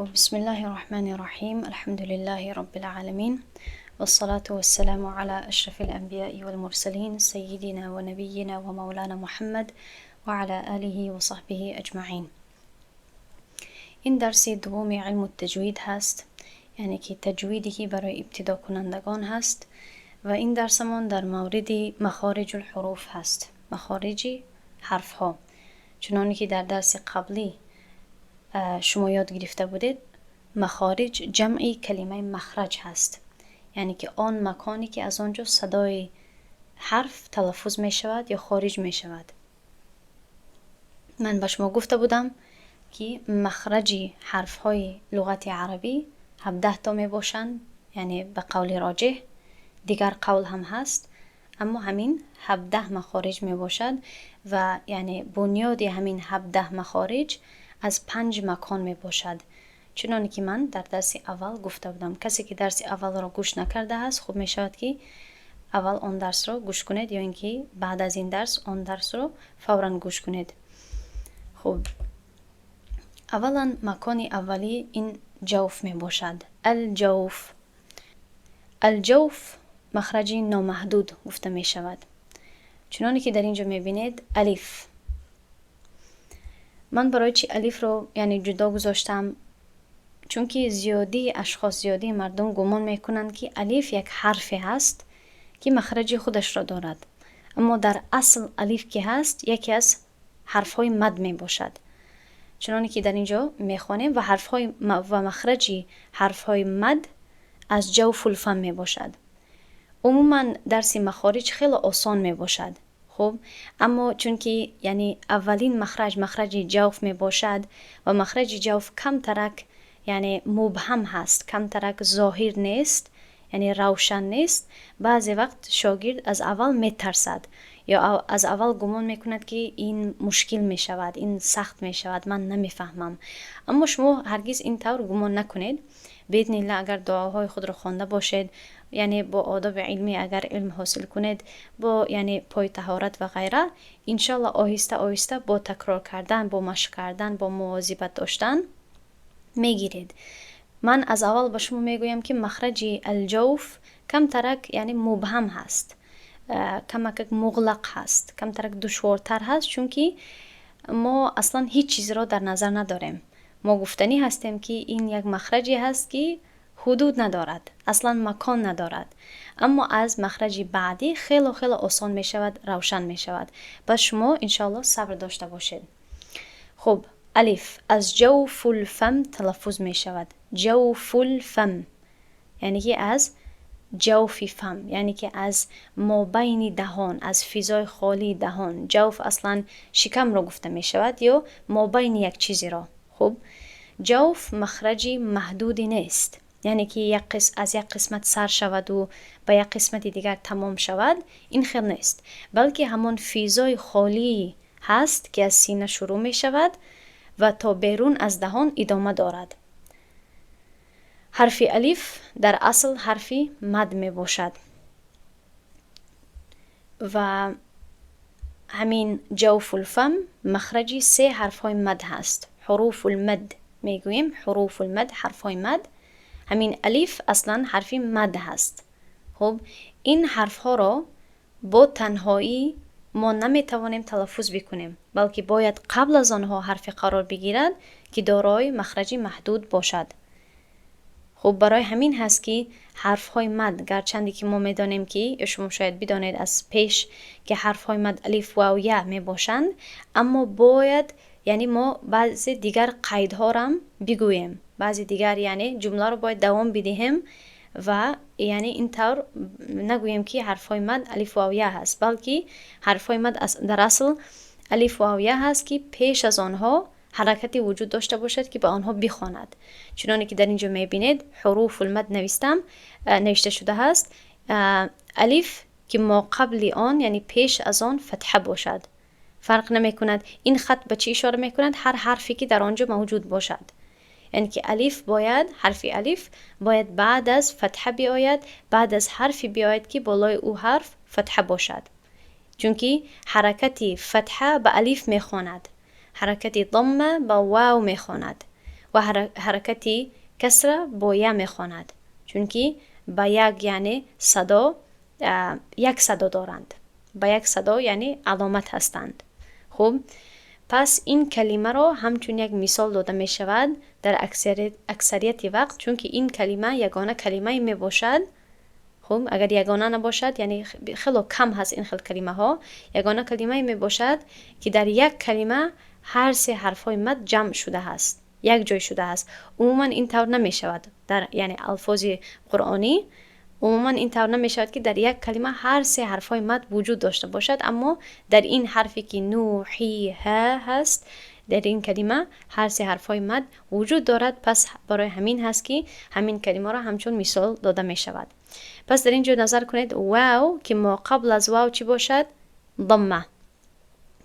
خب، بسم الله الرحمن الرحيم، الحمد لله رب العالمين، والصلاة والسلام على أشرف الأنبياء والمرسلين، سيدنا ونبينا ومولانا محمد وعلى آله وصحبه أجمعين. این درس دوم علم التجوید هست، یعنی که تجویدی که برای ابتدا کنندگان هست و این درسمان در مورد مخارج الحروف هست، مخارج حرف ها. چنانی که در درس قبلی شما یاد گرفته بودید، مخارج جمعی کلمه مخرج هست، یعنی که آن مکانی که از آنجا صدای حرف تلفظ می شود یا خارج می شود. من به شما گفته بودم که مخرج حرف های لغت عربی 17 تا می باشند، یعنی به قول راجح، دیگر قول هم هست، اما همین 17 مخارج می باشد و یعنی بنیاد همین 17 مخارج از 5 مکان می باشد، چنانی که من در درس اول گفته بودم. کسی که درس اول را گوش نکرده است، خوب می شود که اول آن درس را گوش کنید یا اینکه بعد از این درس آن درس را فورا گوش کنید. خب، اولا مکان اولی این جوف می باشد، الجوف. الجوف مخرج نامحدود گفته می شود. چنانی که در اینجا می بینید، الف. من برای چی الف رو یعنی جدا گذاشتم؟ چون که زیادی اشخاص، زیادی مردم گمان میکنند که الف یک حرفی هست که مخرج خودش را دارد، اما در اصل الف که هست یکی از حرف های مد می باشد، چنانی که در اینجا میخوانیم، و حرف های و مخرج حرف های مد از جوف الفم می باشد. عموما درس مخارج خیلی آسان می باشد. خب، اما چون که یعنی اولین مخرج مخرج جوف می باشد و مخرج جوف کم ترک یعنی مبهم هست، کم ترک ظاهر نیست، یعنی روشن نیست، بعضی وقت شاگرد از اول می ترسد یا از اول گمان میکند که این مشکل می شود، این سخت می شود، من نمیفهمم. اما شما هرگز این طور گمان نکنید. باذن الله اگر دعاهای خود را خوانده باشید، یعنی با آداب علمی اگر علم حاصل کنید، با یعنی پای طهارت و غیره، انشالله آهسته آهسته با تکرار کردن، با مشق کردن، با مواظبت داشتن میگیرید. من از اول به شما میگویم که مخرج الجوف کم ترک یعنی مبهم هست، کمک مغلق هست، کم ترک دشوارتر هست، چون که ما اصلا هیچ چیز را در نظر نداریم. ما گفتنی هستیم که این یک مخرجی هست که حدود ندارد، اصلا مکان ندارد. اما از مخرج بعدی خیلی خیلی آسان می شود، روشن می شود. پس شما انشالله صبر داشته باشید. خب، الف از جوف الفم تلفظ می شود. جوف الفم یعنی که از جوف فم، یعنی که از مابین دهان، از فضای خالی دهان. جوف اصلا شکم را گفته می شود یا مابین یک چیزی را. خب، جوف مخرج محدودی نیست، یعنی که یک از یک قسمت سر شود و به یک قسمت دیگر تمام شود، این خیلی نیست، بلکه همان فضای خالی هست که از سینه شروع می شود و تا بیرون از دهان ادامه دارد. حرف الف در اصل حرف مد می باشد و همین جوف الفم مخرج سه حرف های مد هست. حروف المد میگوییم، حروف المد، حرف های مد. همین الف اصلا حرف مد هست. خب، این حرف ها را با تنهایی ما نمیتوانیم تلفظ بکنیم، بلکه باید قبل از آنها حرف قرار بگیرد که دارای مخرج محدود باشد. خب، برای همین هست که حرف های مد، گرچندی که ما میدانیم که شما شاید بدانید از پیش که حرف های مد الف، واو، یا می باشند، اما باید یعنی ما بعضی دیگر قیدها را هم بگوییم، بعضی دیگر یعنی جمله رو باید دوام بدهیم و یعنی اینطور نگوییم که حرف های مد الف، واو، یا هست، بلکه حرف های مد در اصل الف، واو، یا هست که پیش از آنها حرکتی وجود داشته باشد که به آنها بخواند. چنانی که در اینجا میبینید حروف المد نوشتم، نوشته شده هست، الف که ما قبل آن یعنی پیش از آن فتحه باشد، فرق نمی کند. این خط به چی اشاره می کند؟ هر حرفی که در آنجا موجود باشد. یعنی که الف باید، حرف الف باید بعد از فتحه بیاید، بعد از حرفی بیاید که بالای او حرف فتحه باشد، چونکه حرکت فتحه به الف میخواند، حرکت ضمه به واو میخواند. Ва ҳаракати касра бо я мехонад, чунки ба як, яъне садо, як садо доранд, ба як садо, яъне аломат ҳастанд. Хуб, пас ин калимаро ҳамчун як мисол дода мешавад дар аксарияти вақт, чунки ин калима ягона калимае мебошад. Хуб, агар ягона набошад, яъне хело кам ҳаст ин хел калимаҳо, ягона калимае мебошад, ки дар як калима ҳар се ҳарфҳои мад ҷамъ шудааст, як ҷой шудааст. Умуман ин тавр намешавад дар, яъне, алфози қуръонӣ умуман ин тавр намешавад, ки дар як калима ҳар се ҳарфҳои мад вуҷуд дошта бошад. Аммо дар ин ҳарфе, ки ну, ҳи, ҳа ҳаст, дар ин калима ҳар се ҳарфҳои мад вуҷуд дорад. Пас барои ҳамин ҳаст, ки ҳамин калимаро ҳамчун мисол дода мешавад. Пас дар ин ҷо назар кунед: вав, ки мо қабл аз вав чӣ бошад? Дамма.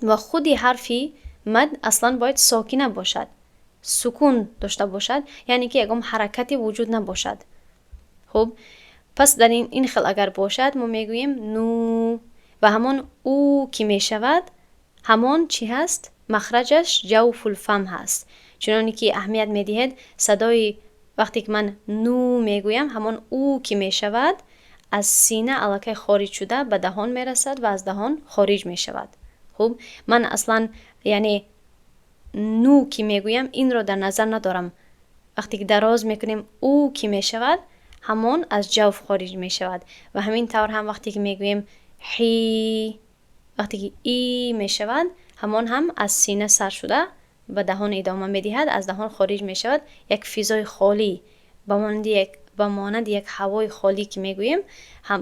Ва худи ҳарфи мад аслан бояд сокина бошад, сукун дошта бошад, яъне ки ягон ҳаракате вуҷуд набошад. Хуб, пас дар ин хел агар бошад, мо мегӯем ну, ва ҳамон ӯ ки мешавад, ҳамон чӣ ҳаст? Махраҷаш ҷавфулфам ҳаст. Чуноне ки аҳамият медиҳед, садои вақте ки ман ну мегӯям, ҳамон ӯ ки мешавад, аз сина аллакай хориҷ шуда, ба даҳон мерасад ва аз даҳон хориҷ мешавад. Хуб, ман аслан, яъне, ну ки мегӯям, инро дар назар надорам. Вақте ки дароз мекунем, ӯ ки мешавад, ҳамон аз ҷавф хориҷ мешавад. Ва ҳамин тавр ҳам вақте ки мегӯем ҳи, вақте ки и мешавад, ҳамон ҳам аз сина сар шуда, ба даҳон идома медиҳад, аз даҳон хориҷ мешавад. Як физои холӣ, ба монанди як ҳавои холӣ ки мегӯем,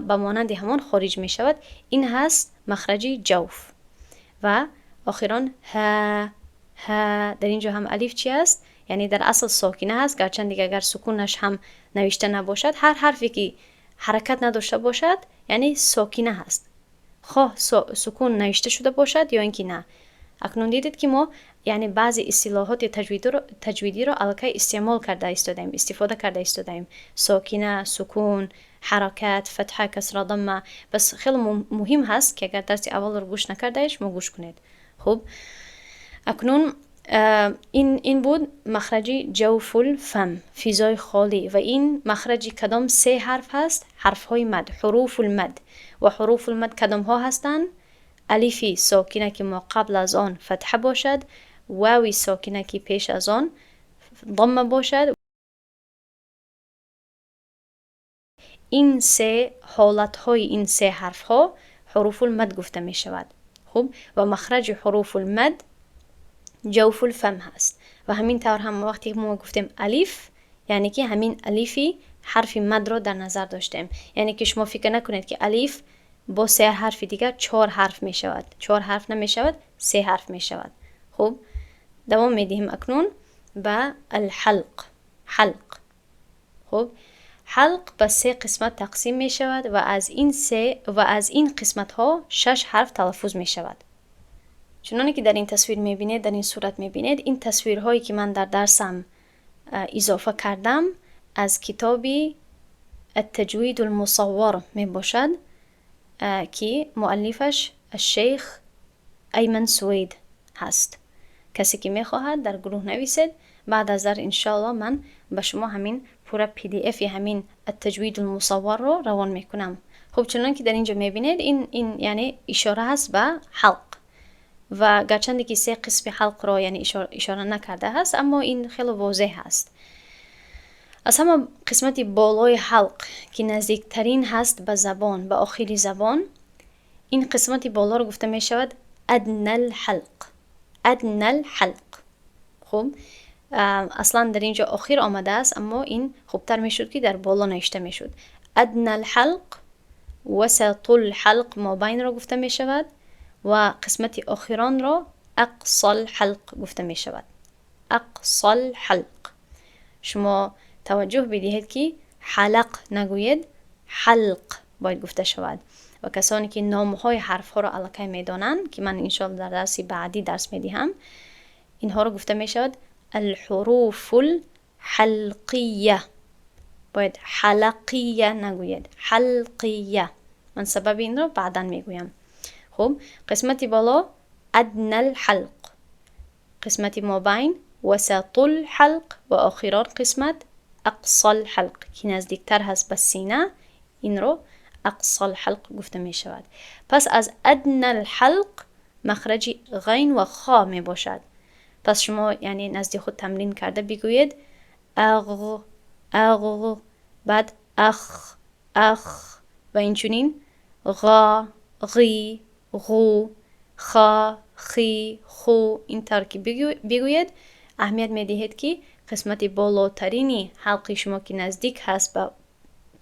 ба монанди ҳамон хориҷ мешавад. Ин ҳаст махраҷи ҷавф. Ва охирон ҳа, ҳа. Дар ин ҷо ҳам алиф чи аст? Яъне дар асл сокина ҳаст, гарчанде ки агар сукунаш ҳам навишта набошад. Ҳар ҳарфе ки ҳаракат надошта бошад, яъне сокина ҳаст, хоҳ сукун навишта шуда бошад ё ин ки на. Акнун дидед, ки мо, яъне, баъзе истилоҳоти таҷвидиро аллакай истеъмол карда истодаем, истифода карда истодаем: сокина, сукун, ҳаракат, фатҳа, касра, дамма. Пас хеле муҳим ҳаст, ки агар дарси аввалро гӯш накардаед, шумо гӯш кунед. Хуб, акнун ин буд махраҷи ҷавфул фам, физои холӣ. Ва ин махраҷи кадом се ҳарф ҳаст? Ҳарфҳои мад, ҳуруфул мад. Ва ҳуруфул мад кадомҳо ҳастанд? Алифи сокина, ки мо қабл аз он фатҳа бошад, вави сокина, ки пеш аз он дамма бошад. Ин се ҳолатҳои ин се ҳарфҳо ҳуруфул мад гуфта мешавад. Хуб, ва махраҷи ҳуруфул мад ҷавфул фам ҳаст. Ва ҳамин тавр ҳам вақте ки мо гуфтем алиф, яъне ки ҳамин алифи ҳарфи мадро дар назар доштем. Яъне ки шумо фикр накунед, ки алиф бо се ҳарфи дигар чор ҳарф мешавад. Чор ҳарф намешавад, се ҳарф мешавад. Хуб, давом медиҳем акнун ба алҳалқ, ҳалқ. Хуб, ҳалқ ба се қисмат тақсим мешавад ва аз ин қисматҳо шаш ҳарф талаффуз мешавад. Чуноне ки дар ин тасвир мебинед, дар ин сурат мебинед, ин тасвирҳое ки ман дар дарсам изофа кардам, аз китоби Аттаҷвиду лмусаввар мебошад, ки муаллифаш Ашшейх Айман Сувейд ҳаст. Касе ки мехоҳад, дар гурӯҳ нависед. Баъд аз дар, иншоалло, ман ба шумо ҳамин пурра PDF ҳамин Аттаҷвиду лмусавварро равон мекунам. Хуб, чунон ки дар ин ҷо мебинед, ин, яъне, ишора ҳаст ба ҳалқ. Ва гарчанде ки се қисми ҳалқро, яъне, ишора накардааст, аммо ин хеле возеҳ ҳаст. Аз ҳама қисмати болои ҳалқ, ки наздиктарин ҳаст ба забон, ба охири забон, ин қисмати болоро гуфта мешавад аднал ҳалқ, аднал ҳалқ. Хуб, аслан дар ин ҷо охир омадааст, аммо ин хубтар мешуд, ки дар боло навишта мешуд аднал ҳалқ. Васатул ҳалқ мобайнро гуфта мешавад ва қисмати охиронро ақсол ҳалқ гуфта мешавад, ақсол ҳалқ. Шумо таваҷҷӯҳ бидиҳед, ки ҳалақ нагӯед, ҳалқ бояд гуфта шавад. Ва касоне ки номҳои ҳарфҳоро аллакай медонанд, ки ман иншоалло дар дарси баъдӣ дарс медиҳам, инҳоро гуфта мешавад алҳуруфул ҳалқия. Бояд ҳалақия нагӯед, ҳалқия. Ман сабаби инро баъдан мегӯям. Хуб, қисмати боло аднал ҳалқ, қисмати мобайн وسط الحلق و охирон қисмат أقصى الحلق, ки наздиктар ҳаст ба сина, инро أقصى الحلق гуфта мешавад. Пас аз أدنى الحلق махраҷи ғайн ва хо мебошад. Пас шумо, яъне, назди худ тамрин карда бигӯед: ағ, ағ, баъд ах, ах ва инчунин ғо, ғӣ, ғу, хо, хӣ, ху. Ин тавр ки бигӯед, аҳамият медиҳед, ки қисмати болотарини ҳалқи шумо, ки наздик ҳаст ба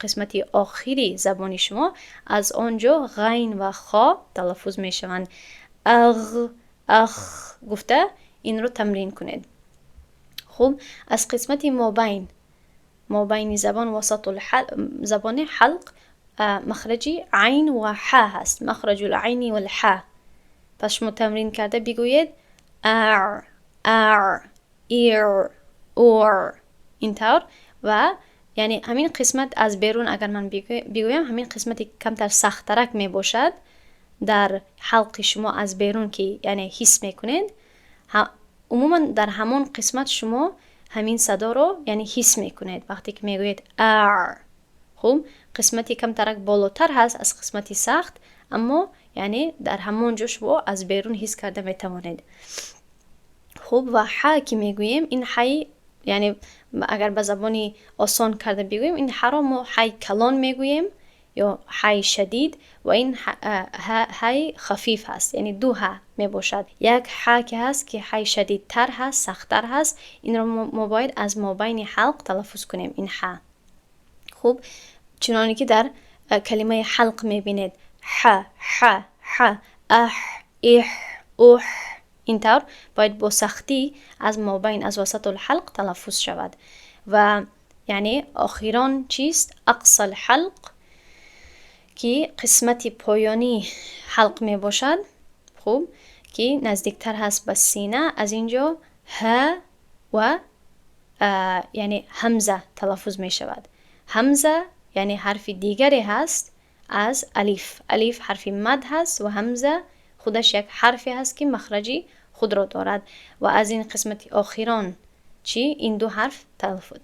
қисмати охири забони шумо, аз он ҷо ғайн ва хо талаффуз мешаванд. Ағ, ах гуфта инро тамрин кунед. Хуб, аз қисмати мобайн, мобайни забон, وسط забони ҳалқ, махраҷи айн ва ҳа ҳаст, مخرج العين والحاء. Пас шумо тамрин карда бигӯед: ар, ар, ир, ур, ин тавр. Ва яъне ҳамин қисмат аз берун агар ман бигӯям, ҳамин қисмати камтар сахттарак мебошад дар ҳалқи шумо аз берун, ки яъне ҳис мекунед. Умуман дар ҳамон қисмат шумо ҳамин садоро, яъне, ҳис мекунед, вақте ки мегӯед ар. Хуб, қисмати камтарак болотар ҳаст аз қисмати сахт, аммо, яъне, дар ҳамон ҷо шумо аз берун ҳис карда метавонед. Хуб, ва ҳа ки мегӯем, ин ҳай, яъне агар ба забони осон карда бигӯем, ин ҳаро мо ҳай калон мегӯем ё ҳай шадид ва ин ҳай хафиф ҳаст, яъне ду ҳа мебошад. Як ҳа ки ҳаст, ки ҳай шадидтар ҳаст, сахттар ҳаст, инро мо бояд аз мобайни ҳалқ талаффуз кунем, ин ҳа. Хуб, чуноне ки дар калимаи ҳалқ мебинед: ҳа, ҳа, ҳа, аҳ, иҳ, уҳ. Ин тавр бояд бо сахтӣ аз мобайн, аз وسط الحلق талаффуз шавад. Ва, яъне, охирон чист? أقصى الحلق, ки қисмати поёнии ҳалқ мебошад. Хуб, ки наздиктар ҳаст ба сина, аз ин ҷо ҳа ва, яъне, ҳамза талаффуз мешавад. Ҳамза, яъне, ҳарфи дигаре ҳаст аз алиф. Алиф ҳарфи мад ҳаст ва ҳамза худаш як ҳарфе ҳаст, ки махраҷи худро дорад. Ва аз ин қисмати охирон чӣ ин ду ҳарф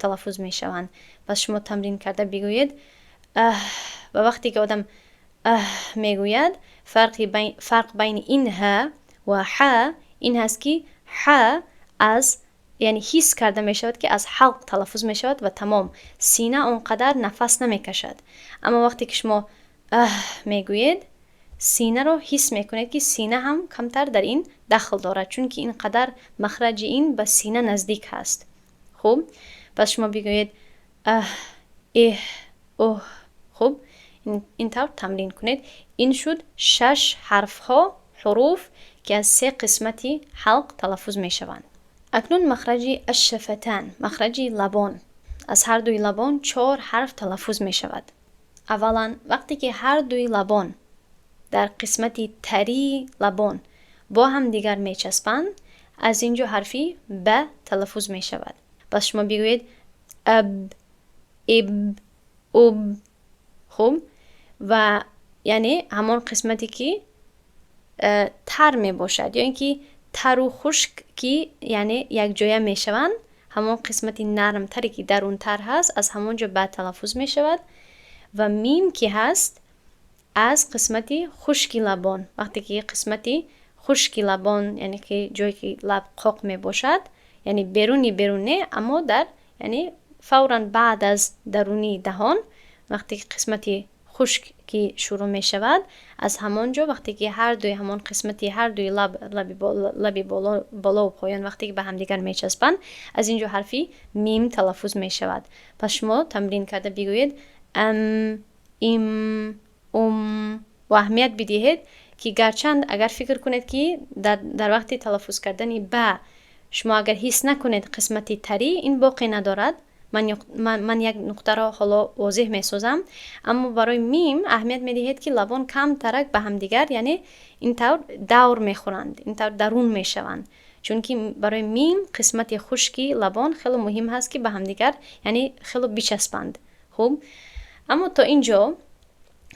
талаффуз мешаванд. Пас шумо тамрин карда бигӯед: аҳ. Ва вақте ки одам аҳ мегӯяд, фарқ байни ин ҳа ва ҳа ин ҳаст, ки ҳа аз, яъне, ҳис карда мешавад, ки аз ҳалқ талаффуз мешавад ва тамом, сина он қадар нафас намекашад. Аммо вақте ки шумо аҳ мегӯед, синаро ҳис мекунед, ки сина ҳам камтар дар ин дахл дорад, чунки ин қадар махраҷи ин ба сина наздик ҳаст. Хуб, пас шумо бигӯед: аҳ, эҳ, оҳ. Хуб, ин тавр тамрин кунед. Ин шуд шаш ҳарфҳо, ҳуруф, ки аз се қисмати ҳалқ талаффуз мешаванд. Акнун махраҷи الشفتان, махраҷи лабон. Аз ҳар дуи лабон чор ҳарф талаффуз мешавад. Аввалан, вақте ки ҳар дуи лабон дар қисмати тарии лабон бо ҳамдигар мечаспанд, аз ин ҷо ҳарфи ба талаффуз мешавад. Пас шумо бигӯед: аб, иб, уб. Хуб, ва, яъне, ҳамон қисмате ки тар мебошад ё ин ки тару хушк, ки, яъне, якҷоя мешаванд, ҳамон қисмати нармтаре, ки дарунтар ҳаст, аз ҳамон ҷо ба талаффуз мешавад. Ва мим ки ҳаст, аз қисмати хушки лабон, вақте ки қисмати хушки лабон, яъне ки ҷое ки лаб қоқ мебошад, яъне беруни берун не, аммо дар, яъне, фавран баъд аз дарунии даҳон, вақте ки қисмати хушк ки шурӯъ мешавад, аз ҳамон ҷо, вақте ки ҳар дуи ҳамон қисмати ҳар дуи лаб, лаби болову поён, вақте ки ба ҳамдигар мечаспанд, аз ин ҷо ҳарфи мим талаффуз мешавад. Пас шумо тамрин карда бигӯед: ам, им, ум. Ва аҳамият бидиҳед, ки гарчанд агар фикр кунед, ки дар вақти талаффуз кардани ба шумо агар ҳис накунед қисмати тарӣ, ин боқӣ надорад. Ман як нуқтаро ҳоло возеҳ месозам. Аммо барои мим аҳамият медиҳед, ки лабон камтарак ба ҳамдигар, яъне, ин тавр давр мехӯранд, ин тавр дарун мешаванд, чунки барои мим қисмати хушки лабон хело муҳим ҳаст, ки ба ҳамдигар, яъне, хело бичаспанд. Хуб, аммо то ин ҷо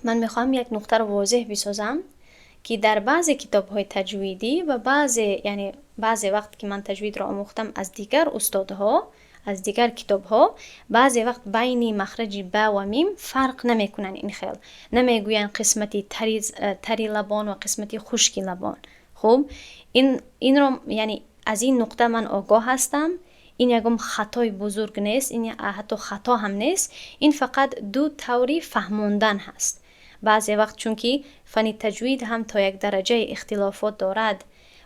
ман мехоҳам як нуқтаро возеҳ бисозам, ки дар баъзе китобҳои таҷвидӣ ва баъзе, яъне, Баъзе вақт ки ман таҷвидро омӯхтам аз дигар устодҳо, аз дигар китобҳо, баъзе вақт байни махраҷи ба ва мим фарқ намекунанд, ин хел намегӯянд, қисмати тари лабон ва қисмати хушки лабон. Хуб, инро, яъне аз ин нуқта ман огоҳ ҳастам. Ин ягон хатои бузург нест, ин ҳатто хато ҳам нест, ин фақат ду таври фаҳмондан ҳаст. Баъзе вақт, чунки фани таҷвид ҳам то як дараҷаи ихтилофот дорад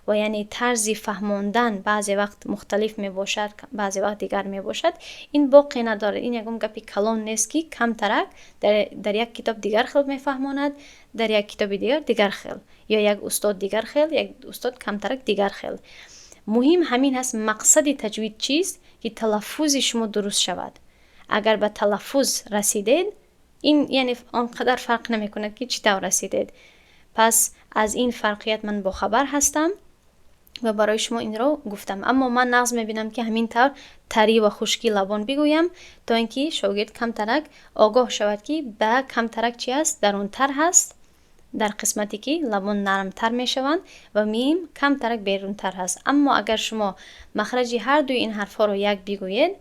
ва яъне тарзи фаҳмондан баъзе вақт мухталиф мебошад, баъзе вақт дигар мебошад, ин боқе надорад. Ин ягон гапи калон нест, ки камтарак дар як китоб дигар хел мефаҳмонад, дар як китоби дигар дигар хел, ё як устод дигар хел, як устод камтарак дигар хел. Муҳим ҳамин ҳаст, мақсади таҷвид чист, ки талаффузи шумо дуруст шавад. Агар ба талаффуз расидед, ин яъне он қадар фарқ намекунад, ки чӣ тавр расидед. Пас аз ин фарқият ман бохабар ҳастам ва барои шумо инро гуфтам. Аммо ман нағз мебинам, ки ҳамин тавр тарӣ ва хушкӣ лабон бигӯям, то ин ки шогирд камтарак огоҳ шавад, ки ба камтарак чи аст, дарунтар ҳаст, дар қисмате ки лабон нармтар мешаванд, ва мим камтарак берунтар ҳаст. Аммо агар шумо махраҷи ҳар дуи ин ҳарфҳоро як бигӯед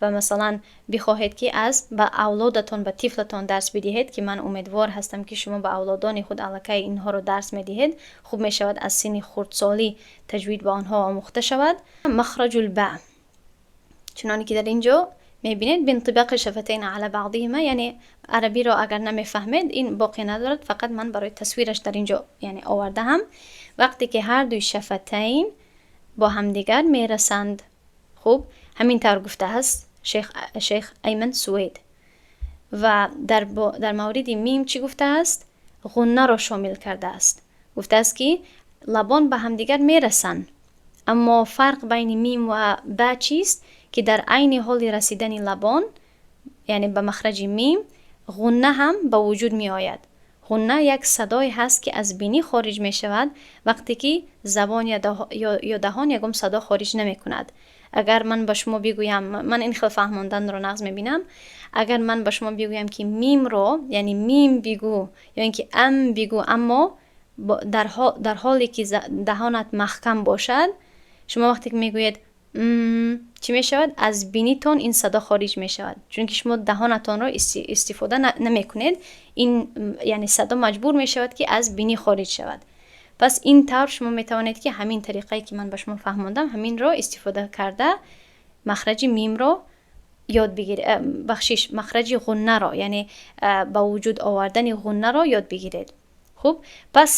ва масалан бихоҳед, ки аз ба авлодатон, ба тифлатон дарс бидиҳед, ки ман умедвор ҳастам, ки шумо ба авлодони худ аллакай инҳоро дарс медиҳед, хуб мешавад аз синни хурдсолӣ таҷвид ба онҳо омӯхта шавад. مخرج الباء чуноне ки дар ин ҷо мебинед, بانطباق الشفتين على بعضهما. Яъне арабиро агар намефаҳмед, ин боқе надорад, фақат ман барои тасвираш дар ин ҷо яъне овардаам. Вақте ки ҳар дуи شفتين бо ҳамдигар мерасанд. Хуб, ҳамин тавр гуфтааст шейх Айман Сувейд. Ва дар мавриди мим чӣ гуфтааст? Ғуннаро шомил кардааст. Гуфтааст, ки лабон ба ҳамдигар мерасанд, аммо фарқ байни мим ва ба чист, ки дар айни ҳоли расидани лабон, яъне ба махраҷи мим, ғунна ҳам ба вуҷуд меояд. Ғунна як садое ҳаст, ки аз бинӣ хориҷ мешавад, вақте ки забон ё даҳон ягон садо хориҷ намекунад. Агар ман ба шумо бигӯям, ман ин хел фаҳмонданро нағз мебинам, агар ман ба шумо бигӯям, ки мимро, яъне мим бигӯ ё ин ки ам бигӯ, аммо дар ҳоле ки даҳонат маҳкам бошад, шумо вақте ки мегӯед, чӣ мешавад? Аз бинитон ин садо хориҷ мешавад, чунки шумо даҳонатонро истифода намекунед. Ин яъне садо маҷбур мешавад, ки аз бинӣ хориҷ шавад. Пас ин тавр шумо метавонед, ки ҳамин тариқае ки ман ба шумо фаҳмондам, ҳаминро истифода карда махраҷи мимро ёд бигиред, бахшиш, махраҷи ғуннаро, яъне ба вуҷуд овардани ғуннаро ёд бигиред. Хуб, пас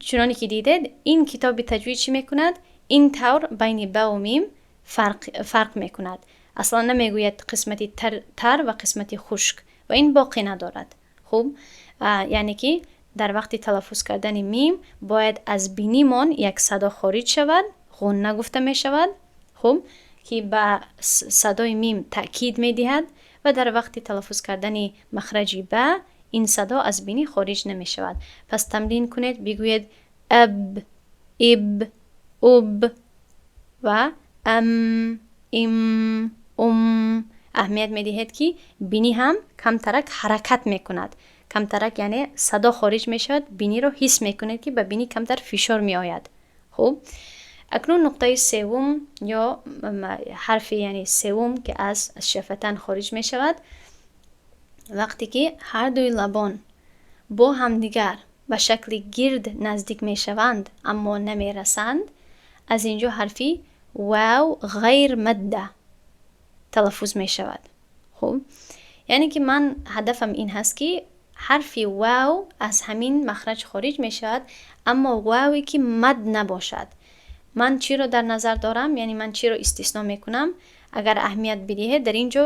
чуноне ки дидед, ин китоби таҷвид чӣ мекунад? Ин тавр байни баву мим фарқ мекунад. Аслан намегӯяд қисмати тар ва қисмати хушк ва ин боқӣ надорад. Хуб, яъне ки дар вақти талаффуз кардани мим бояд аз бинимон як садо хориҷ шавад, ғунна гуфта мешавад, хуб, ки ба садои мим таъкид медиҳад, ва дар вақти талаффуз кардани махраҷи ба ин садо аз бинӣ хориҷ намешавад. Пас тамрин кунед, бигӯед аб, иб, уб ва ам, им, ум. Аҳамият медиҳед, ки бинӣ ҳам камтарак ҳаракат мекунад, камтарак яъне садо хориҷ мешавад, биниро ҳис мекунед, ки ба бинӣ камтар фишор меояд. Хуб, акнун нуқтаи севум ё ҳарфи яъне севум, ки аз شفتان хориҷ мешавад, вақте ки ҳардуи лабон бо ҳамдигар ба шакли гирд наздик мешаванд, аммо намерасанд, аз ин ҷо ҳарфи واو غير مادة талаффуз мешавад. Хуб, яъне ки ман ҳадафам ин ҳаст, ки ҳарфи вав аз ҳамин махраҷ хориҷ мешавад, аммо ваве ки мад набошад. Ман чиро дар назар дорам, яъне ман чиро истисно мекунам? Агар аҳамият бидиҳед, дар ин ҷо,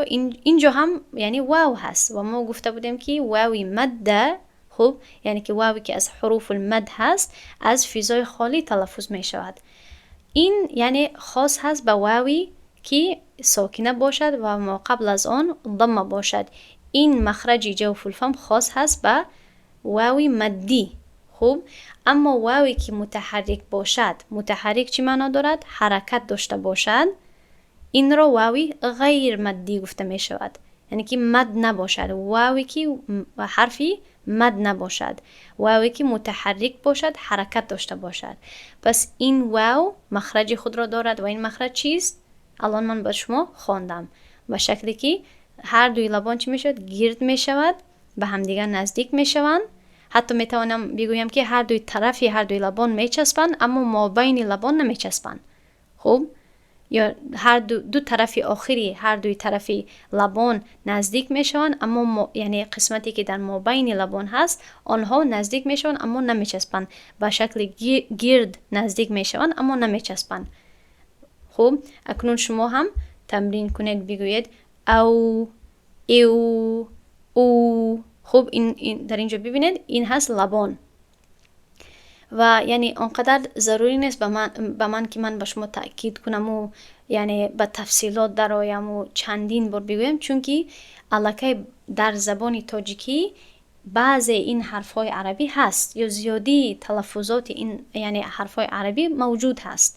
ин ҷо ҳам яъне вав ҳаст ва мо гуфта будем, ки вави مادة, хуб, яъне ки ваве ки аз حروف المد ҳаст, аз физои холӣ талаффуз мешавад. Ин яъне хос ҳаст ба вави ки сокина бошад ва мо қабл аз он ضمة бошад. Ин махраҷи جوف الفم хос ҳаст ба вави маддӣ. Хуб, аммо ваве ки мутаҳаррик бошад, мутаҳаррик чӣ маъно дорад? Ҳаракат дошта бошад, инро вави غير маддӣ гуфта мешавад. Яъне ки ваве ки ҳаракат дорад. Яъне ки мад набошад, ваве ки ҳарфи мад набошад, ваве ки мутаҳаррик бошад, ҳаракат дошта бошад. Пас ин вав махраҷи худро дорад ва ин махраҷ чист? Алон ман ба шумо хондам ба шакле ки ҳар дуи лабон чӣ мешавад? Гирд мешавад, ба ҳамдигар наздик мешаванд. Ҳатто метавонам бигӯям, ки ҳар дуи тарафи ҳар дуи лабон мечаспанд, аммо мобайни лабон намечаспанд. Хуб, ё ҳар ду тарафи охири ҳар дуи тарафи лабон наздик мешаванд, аммо яъне қисмате ки дар мобайни лабон ҳаст, онҳо наздик мешаванд, аммо намечаспанд. Ба шакли гирд наздик мешаванд, аммо намечаспанд. Хуб, акнун шумо ҳам тамрин кунед, бигӯед ав, ив, у. Хуб, ин дар ин ҷо бибинед, ин ҳаст лабон. Ва яъне он қадар зарурӣ нест ба ман, ки ман ба шумо таъкид кунаму яъне ба тафсилот дарояму чандин бор бигӯям, чунки аллакай дар забони тоҷикӣ баъзе ин ҳарфҳои арабӣ ҳаст ё зиёдии талаффузоти ин яъне ҳарфҳои арабӣ мавҷуд ҳаст.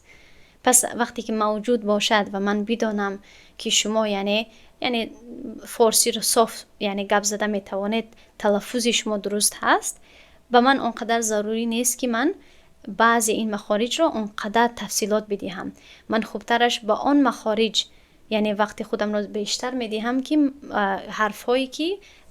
Пас вақте ки мавҷуд бошад ва ман бидонам, ки шумо яъне форсиро соф яъне гап зада метавонед, талаффузи шумо дуруст ҳаст, ба ман он қадар зарурӣ нест, ки ман баъзе ин махориҷро он қадар тафсилот бидиҳам. Ман хубтараш ба он махориҷ яъне вақти худамро бештар медиҳам, ки ҳарфҳое ки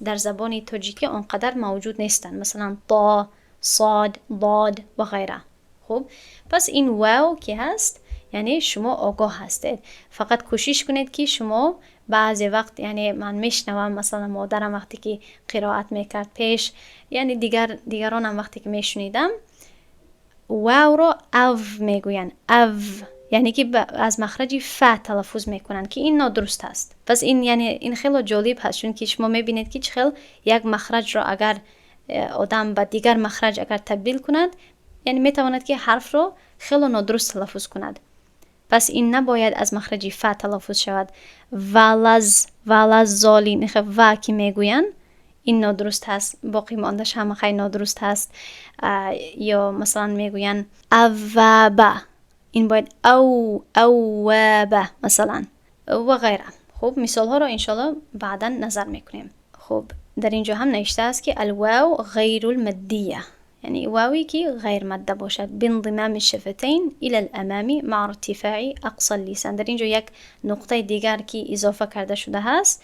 дар забони тоҷикӣ он қадар мавҷуд нестанд, масалан то, сод, дод ва ғайра. Хуб, пас ин вав ки ҳаст, яъне шумо огоҳ ҳастед. Фақат кӯшиш кунед, ки шумо баъзе вақт яъне ман мешунавам, масалан модарам вақте ки қироат мекард пеш, яъне дигаронам вақте ки мешунидам, вавро ав мегӯянд, ав, яъне ки аз махраҷи фа талаффуз мекунанд, ки ин нодуруст аст. Пас ин яъне ин хело ҷолиб ҳаст, чунки шумо мебинед, ки чӣ хел як махраҷро агар одам ба дигар махраҷ агар табдил кунад, яъне метавонад, ки ҳарфро хело нодуруст талаффуз кунад. Пас ин набояд аз махраҷи фа талаффуз шавад. Валаз, валаззолин, ва ки мегӯянд, ин нодуруст ҳаст. Боқӣ мондааш ҳама хай нодуруст ҳаст. Ё масалан мегӯянд авваба, ин бояд ав, авваба масалан ва ғайра. Хуб, мисолҳоро иншоалло баъдан назар мекунем. Хуб, дар ин ҷо ҳам навиштааст, ки الواو غير المدية, яъне ваве ки ғайрмадда бошад, بانضمام الشفتين إلى الأمام مع ارتفاع أقصى اللسان. Дар ин ҷо як нуқтаи дигар ки изофа карда шуда ҳаст,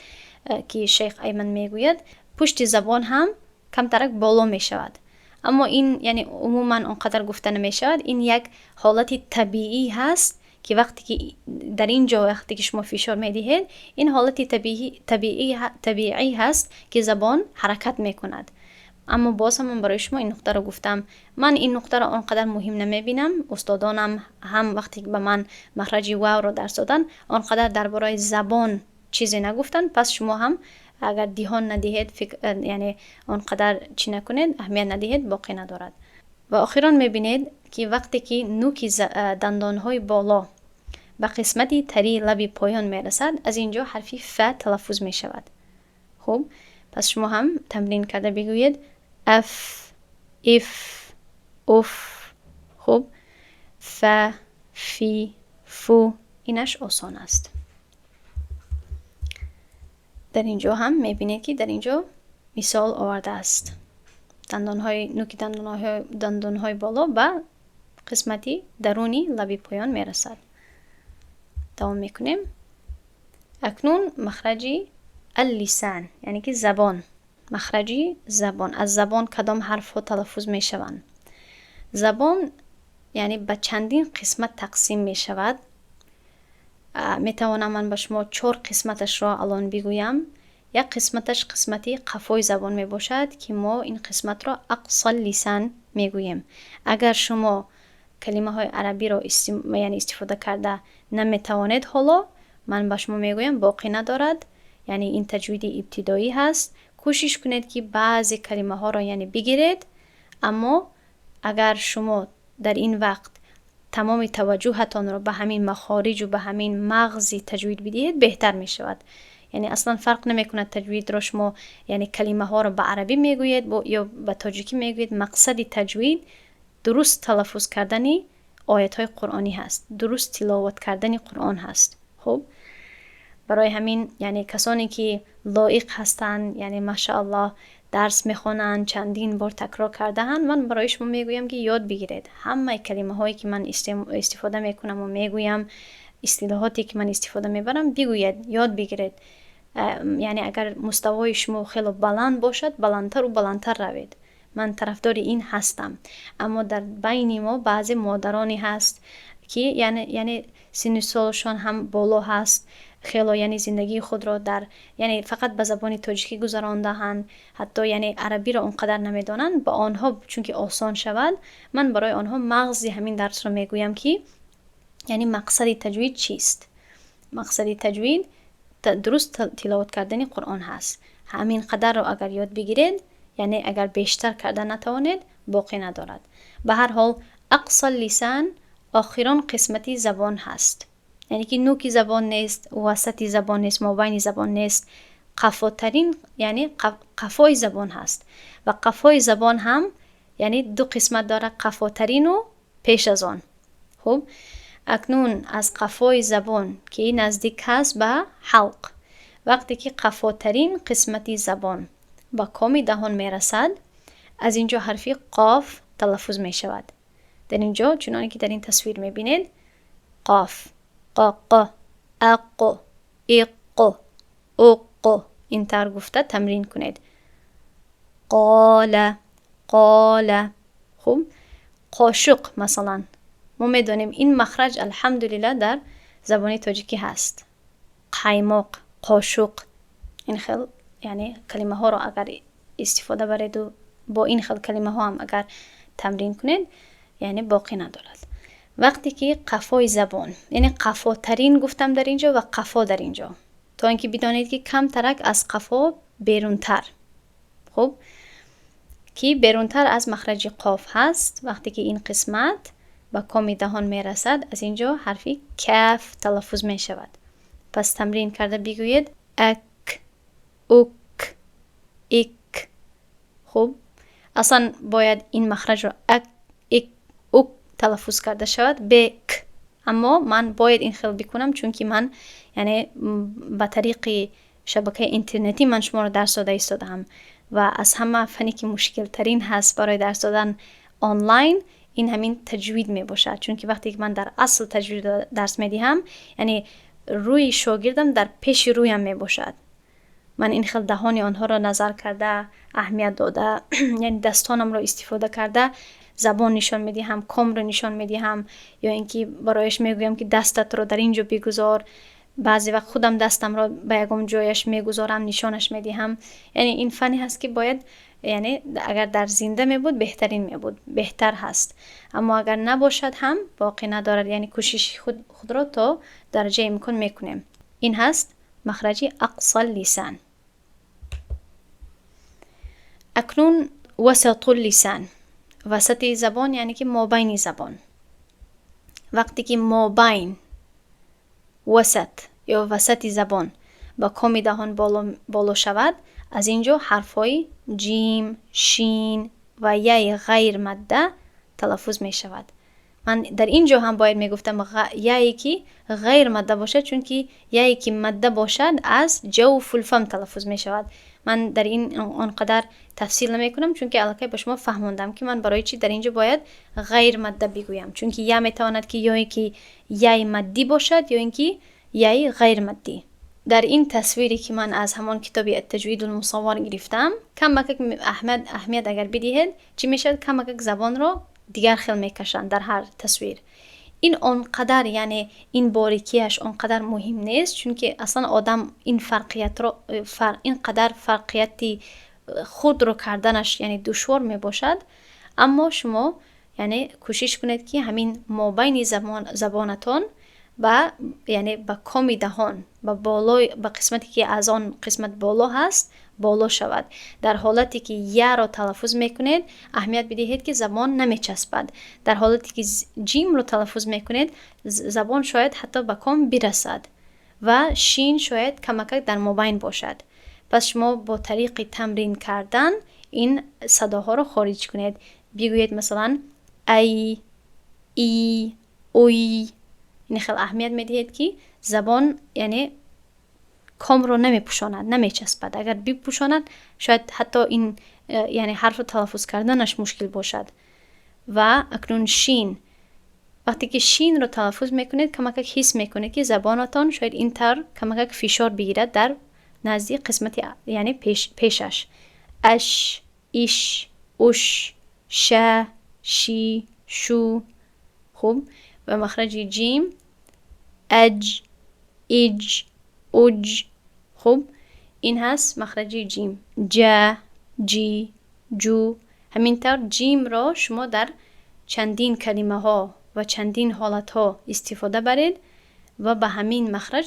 ки шейх Айман мегӯяд, пушти забон ҳам камтарак боло мешавад, аммо ин яъне умуман он қадар гуфта намешавад. Ин як ҳолати табиӣ ҳаст, ки вақте ки дар ин ҷо вақте ки шумо фишор медиҳед, ин ҳолати табиӣ ҳаст, ки забон ҳаракат мекунад. Аммо боз ҳам ман барои шумо ин нуқтаро гуфтам. Ман ин нуқтаро он қадар муҳим намебинам. Устодонам ҳам вақте ки ба ман махраҷи вавро дарс доданд, он қадар дар бораи забон чизе нагуфтанд. Пас шумо ҳам агар диҳон надиҳед, яъне он қадар чӣ накунед, аҳамият надиҳед, боқӣ надорад. Ва охирон мебинед, ки вақте ки нуки дандонҳои боло ба қисмати тарии лаби поён мерасад, аз ин ҷо ҳарфи фа талаффуз мешавад. Хуб, пас шумо ҳам тамрин карда бигӯед: аф, иф, уф. Хуб, фа, фи, фу, инаш осон аст. Дар ин ҷо ҳам мебинед, ки дар ин ҷо мисол овардааст: дандонҳои нуки дандонҳои боло ба қисмати даруни лаби поён мерасад. Давом мекунем. Акнун махраҷи اللسان, яъне ки забон, махраҷи забон. Аз забон кадом ҳарфҳо талаффуз мешаванд? Забон яъне ба чандин қисмат тақсим мешавад. Метавонам ман ба шумо чор қисматашро алон бигӯям. Як қисматаш қисмати қафои забон мебошад, ки мо ин қисматро أقصى اللسان мегӯем. Агар шумо калимаҳои арабиро яъне истифода карда наметавонед ҳоло, ман ба шумо мегӯям, боқӣ надорад, яъне ин таҷвиди ибтидоӣ ҳаст. Кӯшиш кунед, ки баъзе калимаҳоро яъне бигиред, аммо агар шумо дар ин вақт тамоми таваҷҷӯҳатонро ба ҳамин махориҷу ба ҳамин мағзи таҷвид бидиҳед, беҳтар мешавад. Яъне аслан фарқ намекунад таҷвидро шумо яъне калимаҳоро ба арабӣ мегӯед ё ба тоҷикӣ мегӯед. Мақсади таҷвид дуруст талаффуз кардани оятҳои қуръонӣ ҳаст, дуруст тиловат кардани Қуръон ҳаст. Хуб. Барои ҳамин, яъне касоне ки лоиқ ҳастанд, яъне машааллоҳ дарс мехонанд, чандин бор такрор кардаанд, ман барои шумо мегӯям, ки ёд бигиред. Ҳамаи калимаҳое ки ман истифода мекунаму мегӯям, истилоҳоте ки ман истифода мебарам, бигӯед, ёд бигиред. Яъне агар муставои шумо хело баланд бошад, баландтару баландтар равед. Ман тарафдори ин ҳастам. Аммо дар байни мо баъзе модароне ҳаст, ки яъне синну солшон ҳам боло ҳаст, хело яъне зиндагии худро дар яъне фақат ба забони тоҷикӣ гузарондаанд, ҳатто яъне арабиро он қадар намедонанд. Ба онҳо чунки осон шавад, ман барои онҳо мағзи ҳамин дарсро мегӯям, ки яъне мақсади таҷвид чист. Мақсади таҷвид дуруст тиловат кардани Қуръон ҳаст. Ҳамин қадарро агар ёд бигиред, яъне агар бештар карда натавонед, боқӣ надорад. Ба ҳар ҳол, ақсал лисан охирон қисмати забон ҳаст, яъне ки нӯки забон нест, васати забон нест, мобайни забон нест, қафотарин, яъне қафои забон ҳаст. Ва қафои забон ҳам яъне ду қисмат дорад: қафотарину пеш аз он. Хуб, акнун аз қафои забон, ки наздик ҳаст ба ҳалқ, вақте ки қафотарин қисмати забон ба коми даҳон мерасад, аз ин ҷо ҳарфи қоф талаффуз мешавад. Дар ин ҷо, чуноне ки дар ин тасвир мебинед, қоф, қоқ, ақ, иқ, уқ, ин тавр гуфта тамрин кунед: қола, қола. Хуб, қошуқ масалан, мо медонем, ин махраҷ алҳамдулиллаҳ дар забони тоҷикӣ ҳаст. Қаймоқ, қошуқ, ин хел яъне калимаҳоро агар истифода бареду бо ин хел калимаҳо ҳам агар тамрин кунед, яъне боқӣ надорад. Вақте ки қафои забон, яъне қафотарин гуфтам дар ин ҷо ва қафо дар ин ҷо, то ин ки бидонед, ки камтарак аз қафо берунтар, хуб, ки берунтар аз махраҷи қоф ҳаст, вақте ки ин қисмат ба коми даҳон мерасад, аз ин ҷо ҳарфи каф талаффуз мешавад. Пас тамрин карда бигӯед: ак, ук, ик. Хуб, аслан бояд ин махраҷро ак, ик, ук талаффуз карда шавад, бе к, аммо ман бояд ин хел бикунам, чунки ман яъне ба тариқи шабакаи интернетӣ ман шуморо дарс дода истодаам ва аз ҳама фане ки мушкилтарин ҳаст барои дарс додан онлайн, ин ҳамин таҷвид мебошад. Чунки вақте ки ман дар асл таҷвид дарс медиҳам, яъне рӯи шогирдам дар пеши рӯям мебошад, ман ин хел даҳони онҳоро назар карда, аҳамият дода, яъне дастонамро истифода карда, забон нишон медиҳам, комро нишон медиҳам ё ин ки барояш мегӯям, ки дастатро дар ин ҷо бигузор. Баъзе вақт худам дастамро ба ягон ҷояш мегузорам, нишонаш медиҳам. Яъне ин фане ҳаст, ки бояд, яъне агар дар зинда мебуд, беҳтарин мебуд, беҳтар ҳаст, аммо агар набошад ҳам боқӣ надорад, яъне кӯшиши худро то дараҷаи имкон мекунем. Ин ҳаст махраҷи ақсал лисан. Акнун васатул лисан, васати забон, яъне ки мобайни забон. Вақте ки мобайн, васат ё васати забон ба коми даҳон боло шавад, аз ин ҷо ҳарфҳои ҷим, шин ва яи ғайр мадда талаффуз мешавад. Ман дар ин ҷо ҳам бояд мегуфтам яе ки ғайр мадда бошад, чунки яе ки мадда бошад, аз ҷавфул фам талаффуз мешавад. Ман дар ин он қадар тафсил намекунам, чунки аллакай ба шумо фаҳмондам, ки ман барои чӣ дар ин ҷо бояд ғайр мадда бигӯям, чунки я метавонад ки ё ин ки яи маддӣ бошад, ё ин ки яи ғайрмаддӣ. Дар ин тасвире ки ман аз ҳамон китоби Аттаҷвидул мусаввар гирифтам, камакак аҳамият агар бидиҳед, чӣ мешавад? Камакак забонро дигар хел мекашанд дар ҳар тасвир. Ин он қадар, яъне ин борикияш он қадар муҳим нест, чунки аслан одам ин фарқиятро, ин қадар фарқияти худро карданаш яъне душвор мебошад. Аммо шумо яъне кӯшиш кунед, ки ҳамин мобайни забонатон ба яъне ба коми даҳон, ба болои, ба қисмате ки аз он қисмат боло ҳаст, боло шавад. Дар ҳолате ки яро талаффуз мекунед, аҳамият бидиҳед, ки забон намечаспад. Дар ҳолате ки ҷимро талаффуз мекунед, забон шояд ҳатто ба ком бирасад ва шин шояд камакак дар мобайн бошад. Пас шумо бо тариқи тамрин кардан ин садоҳоро хориҷ кунед. Бигӯед масалан ай, и, уй. Ин хел аҳамият медиҳед, ки забон яъне Комро намепӯшонад, намечаспад. Агар бипӯшонад, шояд ҳатто ин яъне ҳарфро талаффуз карданаш мушкил бошад. Ва акнун шин. Вақте ки шинро талаффуз мекунед, камакак ҳис мекунед, ки забонатон шояд ин тавр камакак фишор бигирад дар назди қисмати, яъне пешаш. Аш, иш, уш, ша, ши, шу. Хуб, ва махраҷи ҷим: аҷ, иҷ, уҷ. Хуб, ин ҳаст махраҷи ҷим: ҷа, ҷи, ҷу. Ҳамин тавр ҷимро шумо дар чандин калимаҳо ва чандин ҳолатҳо истифода баред ва ба ҳамин махраҷ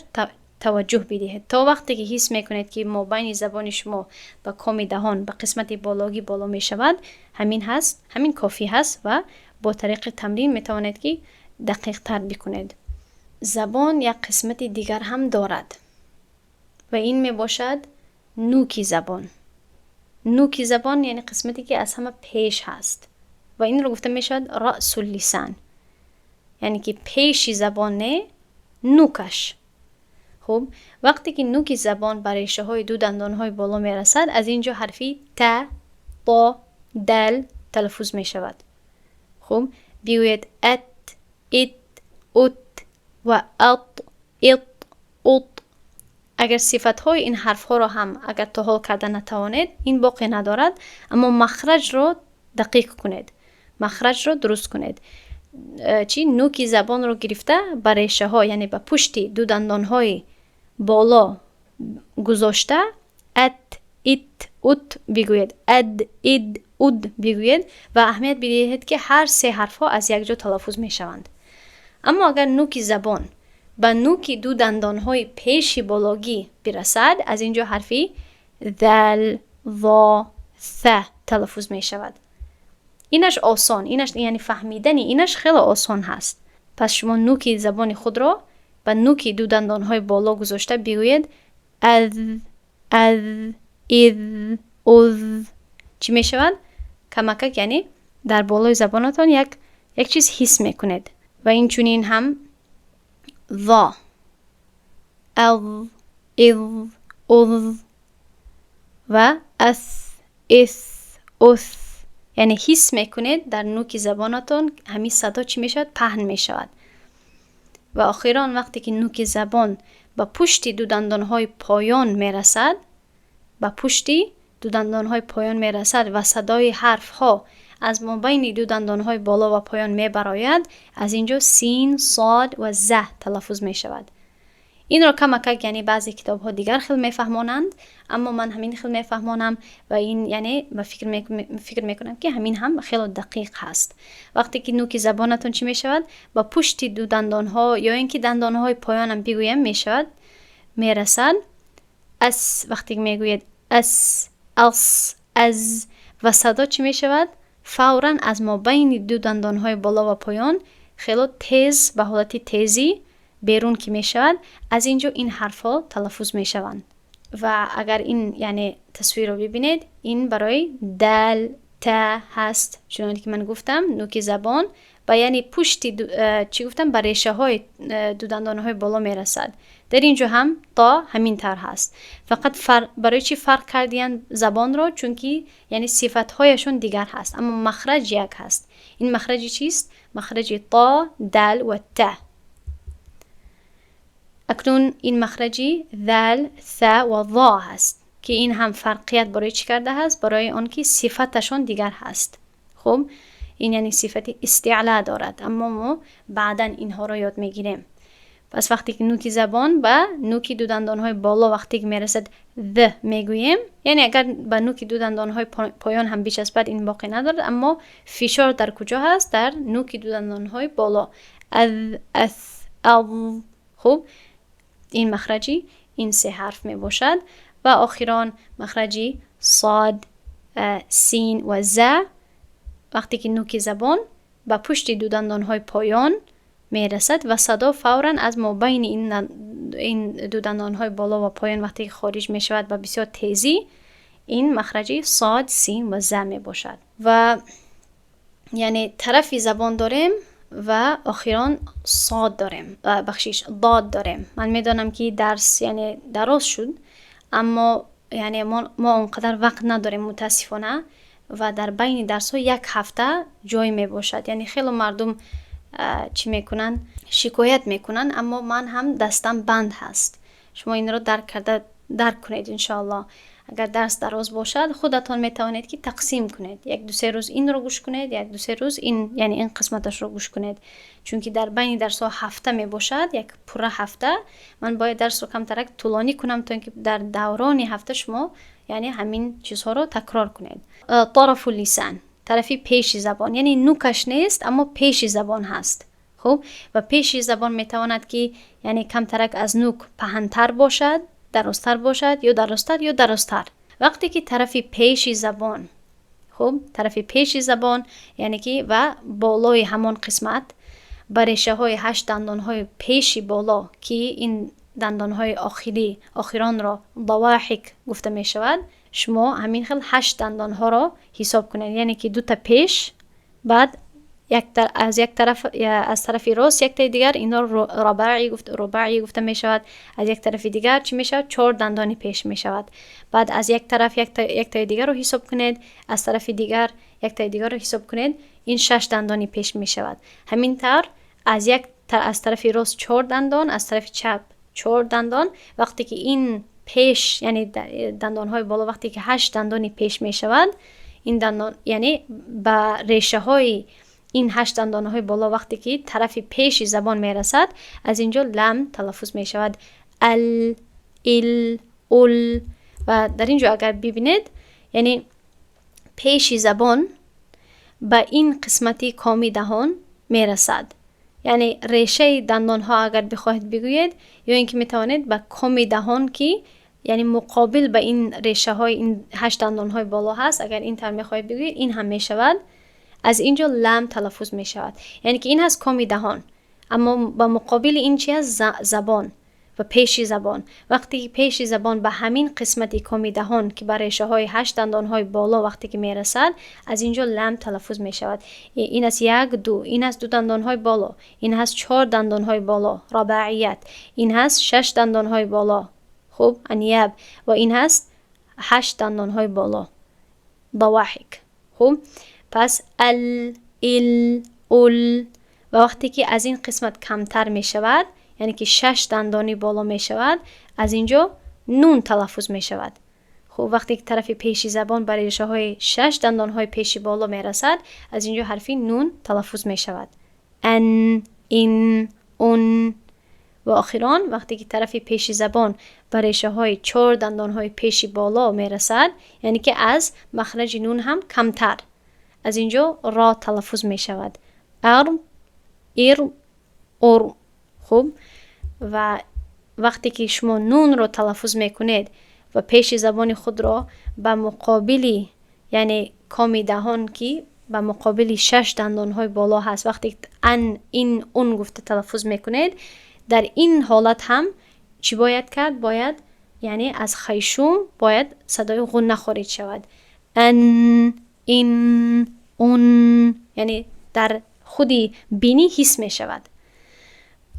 таваҷҷӯҳ бидиҳед. То вақте ки ҳис мекунед, ки мобайни забони шумо ба коми даҳон, ба қисмати бологӣ боло мешавад, ҳамин ҳаст, ҳамин кофӣ ҳаст ва бо тариқи тамрин метавонед, ки дақиқтар бикунед. Забон як қисмати дигар ҳам дорад ва ин мебошад нӯки забон. Нӯки забон, яъне қисмате, ки аз ҳама пеш ҳаст, ва инро гуфта мешавад раъсуллисан, яъне ки пеши забон не, нӯкаш. Хуб, вақте ки нӯки забон ба решаҳои ду дандонҳои боло мерасад, аз ин ҷо ҳарфи та, то, дал талаффуз мешавад. Хуб, бигӯед: ат, ит, ут ва ат, ит, ут. Агар сифатҳои ин ҳарфҳоро ҳам агар то ҳол карда натавонед, ин боқе надорад, аммо махраҷро дақиқ кунед, махраҷро дуруст кунед. Чӣ? Нӯки забонро гирифта, ба решаҳо, яъне ба пушти ду дандонҳои боло гузошта, ат, ит, ут бигӯед, ад, ид, уд бигӯед ва аҳамият бидиҳед, ки ҳар се ҳарфҳо аз як ҷо талаффуз мешаванд. Аммо агар нӯки забон ба нӯки ду дандонҳои пеши бологӣ бирасад, аз ин ҷо ҳарфи зал, зо, са талаффуз мешавад. Инаш осон, инаш, яъне фаҳмидани инаш хеле осон ҳаст. Пас шумо нӯки забони худро ба нӯки ду дандонҳои боло гузошта бигӯед: аз, аз, из, уз. Чӣ мешавад? Камакак, яъне дар болои забонатон як чиз ҳис мекунед. Ва инчунин ҳам зо: аз, из, уз ва ас, ис, ус. Яъне ҳис мекунед, дар нӯки забонатон ҳамин садо чӣ мешавад? Паҳн мешавад. Ва охирон, вақте ки нӯки забон ба пушти ду дандонҳои поён мерасад, ба пушти ду дандонҳои поён мерасад ва садои ҳарфҳо аз мобайни ду дандонҳои боло ва поён мебарояд, аз ин ҷо син, сод ва за талаффуз мешавад. Инро камакак, яъне баъзе китобҳо дигар хел мефаҳмонанд, аммо ман ҳамин хел мефаҳмонам ва ин, яъне ба фикр мекунам, ки ҳамин ҳам хело дақиқ ҳаст. Вақте ки нӯки забонатон чӣ мешавад? Ба пушти ду дандонҳо ё ин ки дандонҳои поёнам бигӯям мешавад, мерасад, ас. Вақте ки мегӯед ас, ас, аз ва садо чӣ мешавад? Фавран аз мобайни ду дандонҳои боло ва поён хело тез, ба ҳолати тезӣ берун ки мешавад, аз ин ҷо ин ҳарфҳо талаффуз мешаванд. Ва агар ин, яъне тасвирро бибинед, ин барои дал, та ҳаст. Чуноне ки ман гуфтам, нӯки забон ба, яъне пушти, чӣ гуфтам, ба решаҳои ду дандонҳои боло мерасад. Дар ин ҷо ҳам то ҳамин тавр ҳаст. Фақат барои чӣ фарқ кардиянд забонро? Чунки, яъне сифатҳояшон дигар ҳаст, аммо махраҷ як ҳаст. Ин махраҷи чист? Махраҷи то, дал ва та. Акнун ин махраҷи зал, са ва зо ҳаст, ки ин ҳам фарқият барои чӣ карда ҳаст? Барои он ки сифаташон дигар ҳаст. Хуб, ин яъне сифати истеъло дорад, аммо мо баъдан инҳоро ёд мегирем. Пас вақте ки нӯки забон ба нӯки ду дандонҳои боло вақте ки мерасад, д мегӯем. Яъне агар ба нӯки ду дандонҳои поён ҳам бичаспад, ин боқӣ надорад, аммо фишор дар куҷо ҳаст? Дар нӯки ду дандонҳои боло: аз, ас, аз. Хуб, ин махраҷи ин се ҳарф мебошад. Ва охирон махраҷи сод, син ва за. Вақте ки нӯки забон ба пушти ду дандонҳои поён мерасад ва садо фавран аз мобайни ин ду дандонҳои боло ва поён вақте ки хориҷ мешавад ба бисёр тезӣ, ин махраҷи сод, син ва за мебошад. Ва яъне тарафи забон дорем. Ва охирон сод дорем, бахшиш, дод дорем. Ман медонам, ки дарс, яъне, дароз шуд, аммо, яъне, мо он қадар вақт надорем, мутаассифона, ва дар байни дарсҳо як ҳафта ҷой мебошад. Яъне хело мардум чӣ мекунанд? Шикоят мекунанд, аммо ман ҳам дастам банд ҳаст. Шумо инро дарк карда дарк кунед, иншоаллоҳ. Агар дарс дароз бошад, худатон метавонед, ки тақсим кунед: як ду се рӯз инро гӯш кунед, як ду се рӯз ин, яъне ин қисматашро гӯш кунед, чунки дар байни дарсҳо ҳафта мебошад, як пурра ҳафта. Ман бояд дарсро камтарак тӯлонӣ кунам, то ин ки дар даврони ҳафта шумо, яъне, ҳамин чизҳоро такрор кунед. طرف اللسان, тарафи пеши забон, яъне нукаш нест, аммо пеши забон ҳаст. Хуб, ва пеши забон метавонад, ки, яъне, камтарак аз нук паҳнтар бошад, дарозтар бошад, ё дарозтар, ё дарозтар. Вақте ки тарафи пеши забон, хуб, тарафи пеши забон, яъне ки ва болои ҳамон қисмат ба решаҳои ҳашт дандонҳои пеши боло, ки ин дандонҳои охирӣ, охиронро ضواحك гуфта мешавад, шумо ҳамин хел ҳашт дандонҳоро ҳисоб кунед, яъне ки дута пеш, баъд аз як тараф, аз тарафи рост яктаи дигар, инҳоро рубаъӣ гуфта мешавад. Аз як тарафи дигар чӣ мешавад? Чор дандони пеш мешавад. Баъд аз як тараф яктаи дигарро ҳисоб кунед, аз тарафи дигар яктаи дигарро ҳисоб кунед, ин шаш дандони пеш мешавад. Ҳамин тавр аз тарафи рост чор дандон, аз тарафи чап чор дандон. Вақте ки ин пеш, яъне дандонҳои боло, вақте ки ҳашт дандони пеш мешавад, ин дандон, яъне ба решаҳои ин ҳашт дандонҳои боло вақте ки тарафи пеши забон мерасад, аз ин ҷо лам талаффуз мешавад: ал, ил, ул. Ва дар ин ҷо агар бибинед, яъне пеши забон ба ин қисмати коми даҳон мерасад, яъне решаи дандонҳо агар бихоҳед бигӯед, ё ин ки метавонед ба коми даҳон, ки, яъне, муқобил ба ин решаҳои ин ҳашт дандонҳои боло ҳаст, агар ин тавр мехоҳед бигӯед, ин ҳам мешавад. Аз ин ҷо лам талаффуз мешавад, яъне ки ин ҳаст коми даҳон, аммо ба муқобили ин чи ҳаст? Забон ва пеши забон. Вақте ки пеши забон ба ҳамин қисмати коми даҳон, ки ба решаҳои ҳашт дандонҳои боло вақте ки мерасад, аз ин ҷо лам талаффуз мешавад. Ин аст як, ду, ин аст ду дандонҳои боло, ин ҳаст чор дандонҳои боло, رباعيات, ин ҳаст шаш дандонҳои боло, хуб, أنياب, ва ин ҳаст ҳашт дандонҳои боло, ضواحك. Хуб, пас ал, ил, ул. Ва вақте ки аз ин қисмат камтар мешавад, яъне ки шаш дандони боло мешавад, аз ин ҷо нун талаффуз мешавад. Хуб, вақте ки тарафи пеши забон ба решаҳои шаш дандонҳои пеши боло мерасад, аз ин ҷо ҳарфи нун талаффуз мешавад: ан, ин, ун. Ва охирон, вақте ки тарафи пеши забон ба решаҳои чор дандонҳои пеши боло мерасад, яъне ки аз махраҷи нун ҳам камтар, аз ин ҷо ро талаффуз мешавад: ар, ир, ур. Хуб, ва вақте ки шумо нунро талаффуз мекунед ва пеши забони худро ба муқобили, яъне, коми даҳон, ки ба муқобили шаш дандонҳои боло ҳаст, вақте ан, ин, ун гуфта талаффуз мекунед, дар ин ҳолат ҳам чӣ бояд кард? Бояд, яъне, аз хайшум бояд садои ғунна хориҷ шавад: ан, ин, ун, яъне дар худи бинӣ ҳис мешавад.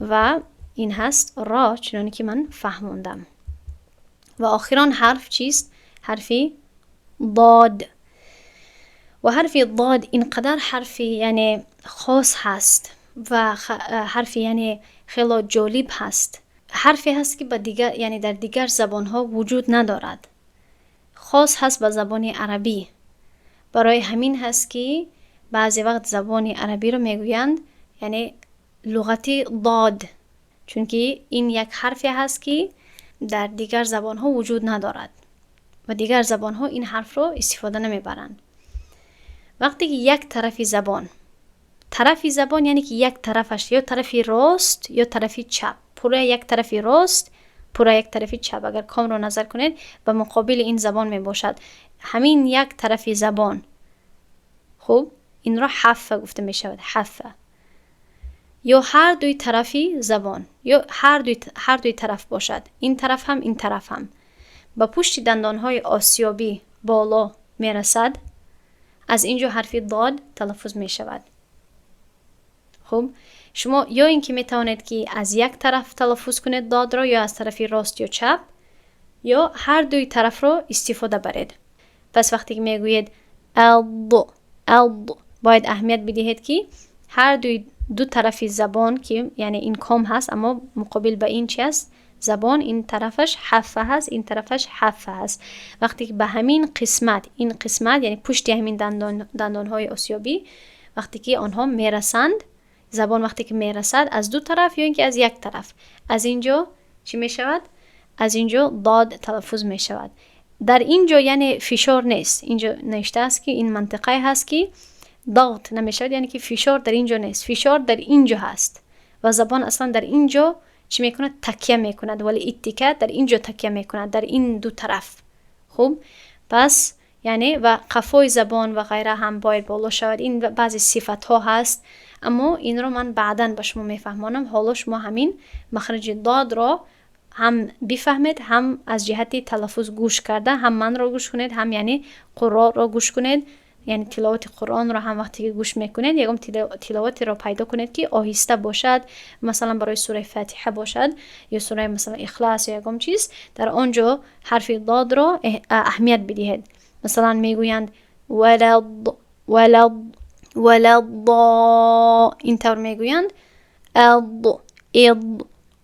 Ва ин ҳаст ро, чуноне ки ман фаҳмондам. Ва охирон ҳарф чист? Ҳарфи дод. Ва ҳарфи дод ин қадар ҳарфи, яъне, хос ҳаст ва ҳарфи, яъне, хело ҷолиб ҳаст. Ҳарфе ҳаст, ки ба дигар, яъне дар дигар забонҳо вуҷуд надорад, хос ҳаст ба забони арабӣ. Барои ҳамин ҳаст, ки баъзе вақт забони арабиро мегӯянд, яъне, луғати дод, чунки ин як ҳарфе ҳаст, ки дар дигар забонҳо вуҷуд надорад ва дигар забонҳо ин ҳарфро истифода намебаранд. Вақте ки як тарафи забон, тарафи забон, яъне ки як тарафаш, ё тарафи рост, ё тарафи чап, пурра як тарафи рост, пурра як тарафи чап, агар комро назар кунед, ба муқобили ин забон мебошад, ҳамин як тарафи забон, хуб, инро حافة гуфта мешавад, حافة, ё ҳар дуи тарафи забон, ё ҳар дуи тараф бошад, ин тараф ҳам, ин тараф ҳам, ба пушти дандонҳои осиёбӣ боло мерасад, аз ин ҷо ҳарфи дод талаффуз мешавад. Хуб, шумо ё ин ки метавонед, ки аз як тараф талаффуз кунед додро, ё аз тарафи рост ё чап, ё ҳар дуи тарафро истифода баред. Пас вақте ки мегӯед ад, ад, бояд аҳамият бидиҳед, ки ҳар дуи ду тарафи забон, ки яъне ин ком ҳаст, аммо муқобил ба ин чи аст? Забон. Ин тарафаш ҳаффа ҳаст, ин тарафаш ҳаффа ҳаст. Вақте ки ба ҳамин қисмат, ин қисмат, яъне пушти ҳамин дандонҳои осиёбӣ, вақте ки онҳо мерасанд, забон вақте ки мерасад аз ду тараф ё ин ки аз як тараф, аз ин ҷо чӣ мешавад? Аз ин ҷо дод талаффуз мешавад. Дар ин ҷо яъне фишор нест. Ин ҷо навиштааст, ки ин мантиқае ҳаст, ки ضغط намешавад, яъне ки фишор дар ин ҷо нест, фишор дар ин ҷо ҳаст ва забон аслан дар ин ҷо чӣ мекунад? Такя мекунад. Вале иттика дар ин ҷо такя мекунад, дар ин ду тараф. Хуб, пас яъне ва қафои забон ва ғайра ҳам бояд боло шавад. Ин баъзе сифатҳо ҳаст, аммо инро ман баъдан ба шумо мефаҳмонам. Ҳоло шумо ҳамин махраҷи додро ҳам бифаҳмед, ҳам аз ҷиҳати талаффуз гӯш карда, ҳам манро гӯш кунед, ҳам яъне қурроро гӯш кунед, яъне тиловати Қуръонро ҳам вақте ки гӯш мекунед, ягон тиловатеро пайдо кунед, ки оҳиста бошад, масалан, барои сураи Фатиҳа бошад ё сураи, масалан, Ихлас ё ягон чиз. Дар он ҷо ҳарфи додро аҳамият бидиҳед. Масалан, мегӯянд валад, валад, валаддо, ин тавр мегӯянд, ад, ид,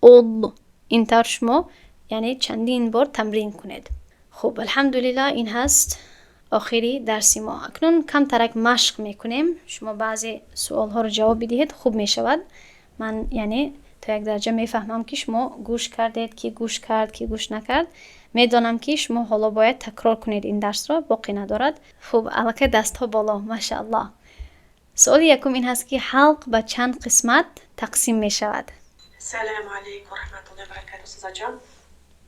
уд. Ин тавр шумо яъне чандин бор тамрин кунед. Хуб, алҳамдулиллаҳ, ин ҳаст охири дарси мо. Акнун камтарак машқ мекунем. Шумо баъзе суолҳоро ҷавоб бидиҳед, хуб мешавад. Ман яъне то як дараҷа мефаҳмам, ки шумо гӯш кардед, ки гӯш кард, ки гӯш накард. Медонам, ки шумо ҳоло бояд такрор кунед ин дарсро, боқӣ надорад. Хуб, аллакай дастҳо боло, машааллоҳ. Суоли якум ин ҳаст, ки ҳалқ ба чанд қисмат тақсим мешавад? Салому алайкум раҳматуллоҳи баракату, устозаҷон.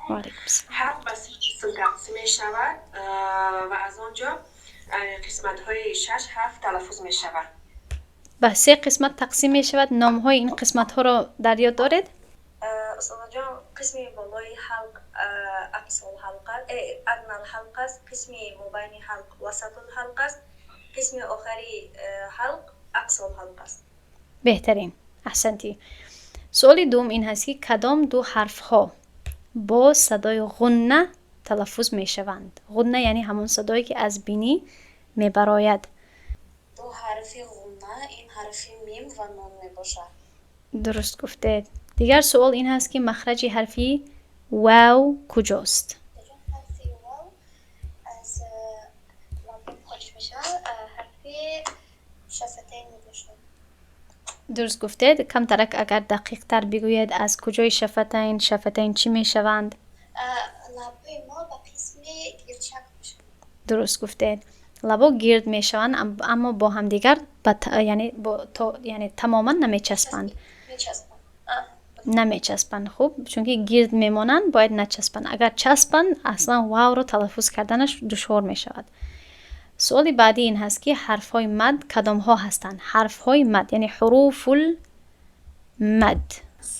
Ваалайкум. Ҳалқ ба се қисм тақсим мешавад ва аз он ҷо қисматҳои шаш ҳарф талаффуз мешавад. Ба се қисмат тақсим мешавад. Номҳои ин қисматҳоро дар ёд доред? Устозаҷон, қисми болои ҳалқ ақсол ҳалқ, аднал ҳалқ аст, қисми мобайни ҳалқ васатул ҳалқ аст, қисми охари ҳалқ ақсол ҳалқ аст. Беҳтарин, аҳсантӣ. Суоли дуюм ин ҳаст, ки кадом ду ҳарфҳо бо садои ғунна талаффуз мешаванд? Ғунна яъне ҳамон садое, ки аз бинӣ мебарояд. Ду ҳарфи ғунна ин ҳарфи мим ва нун мебошад. Дуруст гуфтед. Дигар суол ин ҳаст, ки махраҷи ҳарфи вав куҷост? Ҳарфи вав аз лаб хориҷ мешавад, ҳарфи шафатайн мебошад. Дуруст гуфтед. Камтарак агар дақиқтар бигӯед, аз куҷои шафатайн, шафатайн чӣ мешаванд? Лабҳои мо ба қисми гирдшакл мешаванд. Дуруст гуфтед, лабо гирд мешаванд, аммо бо ҳамдигар яъне яъне тамоман намечаспанд. Намечаспанд. Хуб, чунки гирд мемонанд, бояд начаспанд. Агар часпанд, аслан вавро талаффуз карданаш душвор мешавад. Суоли баъдӣ ин ҳаст, ки ҳарфҳои мад кадомҳо ҳастанд? Ҳарфҳои мад, яъне ҳуруфул мад.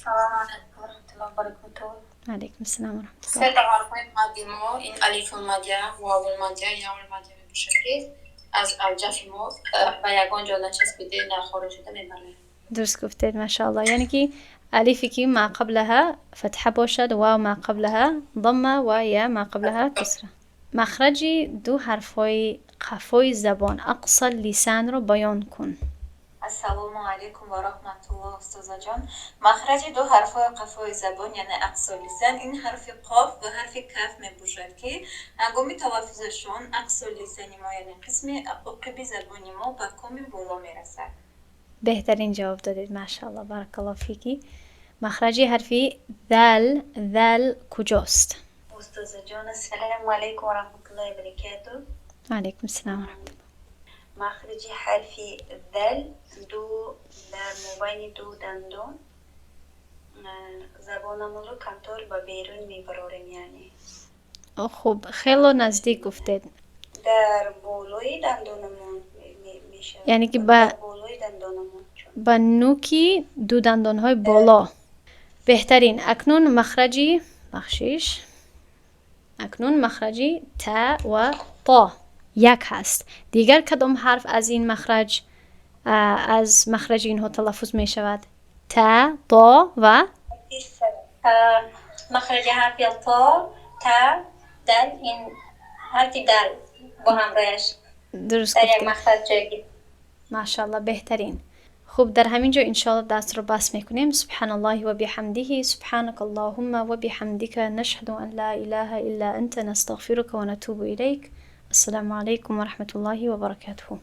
Салому алайкум варахматуллоҳи вабаракатуҳ. Алайкум салом варахматуллоҳ. Се ҳарфҳои мади мо ин алифул мадия, вавул мадия, яул мадия мебошад, ки аз алҷафи мо ба ягон ҷо начаспида, нахориҷ шуда мебарояд. Дуруст гуфтед, машааллоҳ. Яъне ки алифе, ки ма қаблаҳа фатҳа бошад, вав ма қаблаҳа дамма ва я ма қаблаҳа касра. Махраҷи ду ҳарфҳои қафои забон, ақсал лисанро баён кун. Ассалому алайкум ва раҳматуллоҳ, устозаҷон. Махраҷи ду ҳарфҳои қафои забон, яъне ақсо лисан, ин ҳарфи қоф ва ҳарфи каф мебошад, ки ҳангоми талаффузашон ақсо лисани мо, яъне қисми уқиби забони мо, ба коми боло мерасад. Беҳтарин ҷавоб додед, машааллоҳ, баракаллоҳ фики. Махраҷи ҳарфи зал, зал куҷост? Устозаҷон, ассалому алайкум ва раҳматуллоҳи баракатуҳ. Алайкум ассалом ва раҳматуллоҳ. Махраҷи ҳарфи зал ду дар мобайни ду дандон, забонамонро камтар ба берун мебарорем, яъне. Хуб, хело наздик гуфтед. Дар болои дандонамон мешавад. Яъне ки ба болои дандонамон. Ба нуки ду дандонҳои боло. Беҳтарин. Акнун махраҷи, бахшиш, акнун махраҷи та ва то як ҳаст. Дигар кадом ҳарф аз ин махраҷ аз махраҷи инҳо талаффуз мешавад? Та, то ва Махраҷи ҳарфи то, та, дал, ин ҳарфи дал бо ҳамроҳаш Дуруст дар як гуфтед. Махраҷ ҷойгир. Машаалло, беҳтарин. Хуб, дар ҳамин ҷо иншоалло дарсро бас мекунем. Субҳаналлоҳи ва биҳамдиҳи, субҳанака аллоҳумма ва биҳамдика, нашҳаду ан ла илаҳа илла анта, настағфирука ва натубу илайк. Ассалому алайкум ва раҳматуллоҳи ва баракатуҳу.